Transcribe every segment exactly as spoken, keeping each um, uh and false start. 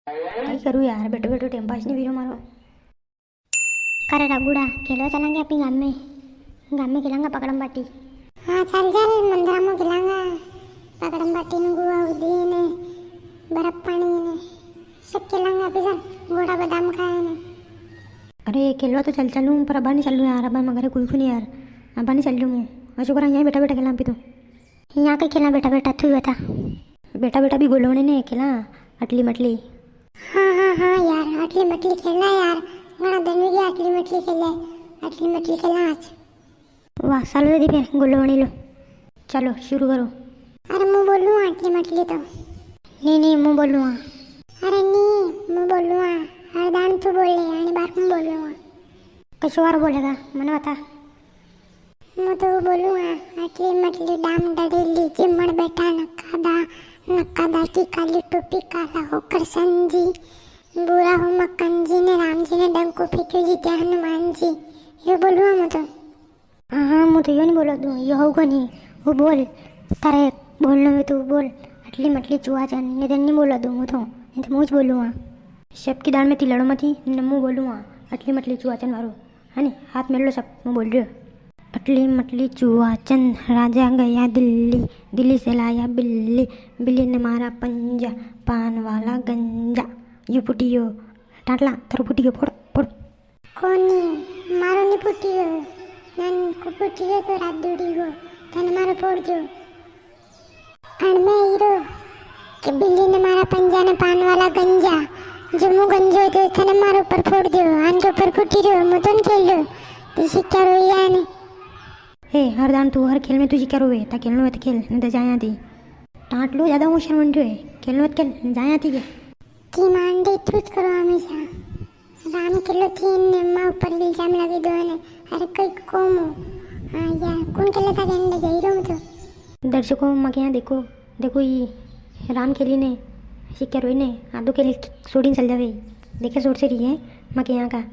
कई करूँ यार, बैठो बैठो टाइम पास नी वीरो मारो। करे रागुड़ा, खेलवा चलांगे अपनी गाम में, गाम में खेलांगा पकड़म पाटी। हाँ, चल चल, मंदिरा में खेलांगा पकड़म पाटी ने, गुआ उदी ने, बर्फ पानी ने, सब खेलांगा अभी चल, घोड़ा बादाम खाए ने। अरे खेलवा तो चल चलूँ, पर अबा नी चलूँ यार, अबा मैं घरे कोई को नी यार, अबा नी चलूँ मैं। अशोक रा यहाँ बैठा बैठा खेलां अभी तो। यहाँ के खेलां बैठा बैठा, तू बता। बैठा बैठा भी गोलवणी ने खेलां, अटली मटली। हाँ, हाँ, हाँ यार, अटली मटली खेलां यार। घणा दिन हो गया अटली मटली खेले। अटली मटली खेलां आज। वाह, चालो दीदी फिर गोलवणी लो। चलो, शुरू करो। अरे, मूँ बोलूँ अटली मटली तो। नी, नी, मूँ बोलूँ हाँ। अरे नी, मूँ बोलूँ हाँ। हर दाण तू बोले, अणी बार मूँ बोलूँ हाँ। कशो वारो बोलेगा, मने बता। मूँ तो बोलूँ हाँ, अटली मटली डाम डड़ेली, जीमण बैठा नक्कादा, नक्कादा की काली टोपी, काला होकर सन जी, बुरा हो मक्कन जी ने, राम जी ने डंको फेंक्यो, जीत्या हनुमान जी। यो बोलूँ हाँ मूँ तो। हाँ, हाँ, मूँ तो यो नी बोला दूँ, यो होगा नी, वो बोल, तारे बोलनो वे तो बोल, अटली मटली चुआचन, नी तो नी बोला दूँ मूँ तो, नी तो मूँ ज बोलूँ हाँ। सबकी दाण में ती लड़ो मती, ने मूँ बोलूँ हाँ, अटली मटली चुआचन वारो। है नी, हाथ मेल लो सब, मूँ बोल रियो। अटली मटली चुआचन, राजा गया दिल्ली, दिल्ली से लाया बिल्ली, बिल्ली ने मारा पंजा, पान वाला गंजा। यो फुटियो, टाटला, थारो फुटियो, फोड़, फोड़। कोनी, मारो नी फुटियो, नन को फुटियो तो रात दुड़ी गो, तने मारो फोड़ जो। अण में हीरो के बिल्ली ने मारा पंजा ने पान वाला गंजा। जो मूँ गंजो तो थने मारो ऊपर फोड़ दियो, आन के ऊपर फूटी रियो, मूँ तो नी खेल रियो। तो शिक्का रोई आने। हे, हर दाण तू हर खेल में तू शिक्का रोवे, ता खेलनो है तो खेल, नी तो जाया थी। टाटलो ज्यादा होशियार बन रियो है, खेलनो है तो खेल, जाया थी के। की मांडे इतरू ज करो हमेशा। राम खेलो थी ने माँ ऊपर इल्जाम लगे दो ने। अरे कई कौम हो। हाँ यार, कौन खेले था कहने लगे हीरो में तो। दर्शकों, माँ के यहाँ देखो, देखो ये राम खेली ने, शिक्का रोई ने, आधो खेली सोड़ी चल जावे। देखे सोड़ से रही है माँ के यहाँ का।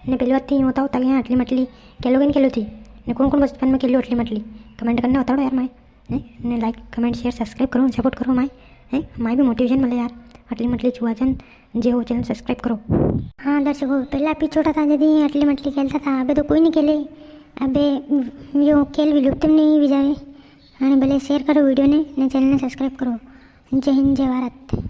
ने पहली बात थी होता होता यहाँ अटली मटली खेलो के नी खेलो थी, ने कौन कौन बचपन में खेलो अटली मटली, comment करना बताओ यार माए। हैं? ने like, comment, share, subscribe करो, support करो माय। हैं? माय भी motivation मिले यार। अटली मटली चुआचन जे हो channel subscribe करो। हाँ दर्शकों, पहला आपी छोटा था जदी अटली मटली खेलता था, अबे तो कोई नी खेले। अबे यो खेल विलुप्त नी हुई जावे। हाँ, भले share करो video ने, ने channel ने subscribe करो। जय हिंद, जय भारत।